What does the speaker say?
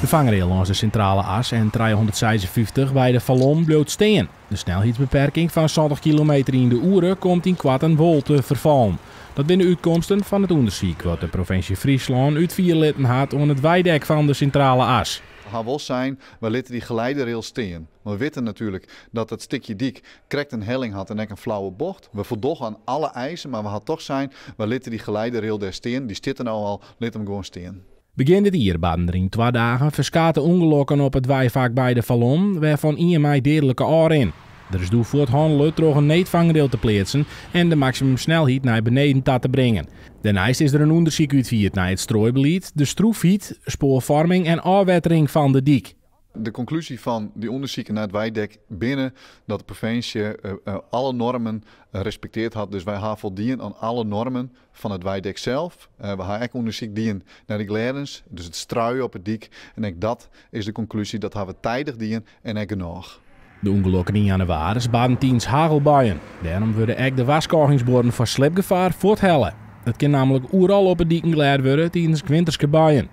De fangrail lâns de Sintrale As en 356 by de Falom bliuwt stean. De snelheidsbeperking fan 70 kilometer yn de oere komt ynkoarten wol te ferfallen. Dat binne de útkomsten fan it ûndersyk wat de provinsje Fryslân útfiere litten hat oan it weidek fan de Sintrale As. Ha wol sein, wy litte dy geleiderail stean. We witte natuerlik dat dat stikje dyk krekt in helling hat en ek in flauwe bocht. We foldogge oan alle eisen, mar we ha toch sein, wy litte dy geleiderail dêr stean. Dy stiet der no al, lit him gewoan stean. Begjin dit jier barden der yn twa dagen ferskate ûngelokken op it weifak by de Falom, wêrfan ien mei deadlike ôfrin. Der is doe fuort hannele troch in needfangrail te pleatsen en de maksimumsnelheid nei beneden ta te bringen. Dêrneist is der in ûndersyk útfierd nei it strooibelied, de stroefheid, spoarfoarming en ôfwettering fan de dyk. De konklúzje fan dy ûndersiken nei it weidek binne dat de provinsje alle normen respekteard hat. Dus wy ha foldien oan alle normen fan it weidek sels. We ha ek ûndersyk dien nei de glêdens, dus it struien op 'e dyk. En ek dat is de konklúzje, dat ha we tidich dien en ek genôch. De ûngelokken yn jannewaris barden tidens hagelbuien. Dêrom wurde ek de warskôgingsbuorden foar slipgefaar fuorthelle. It kin nammentlik oeral op 'e diken glêd wurde tidens winterske buien.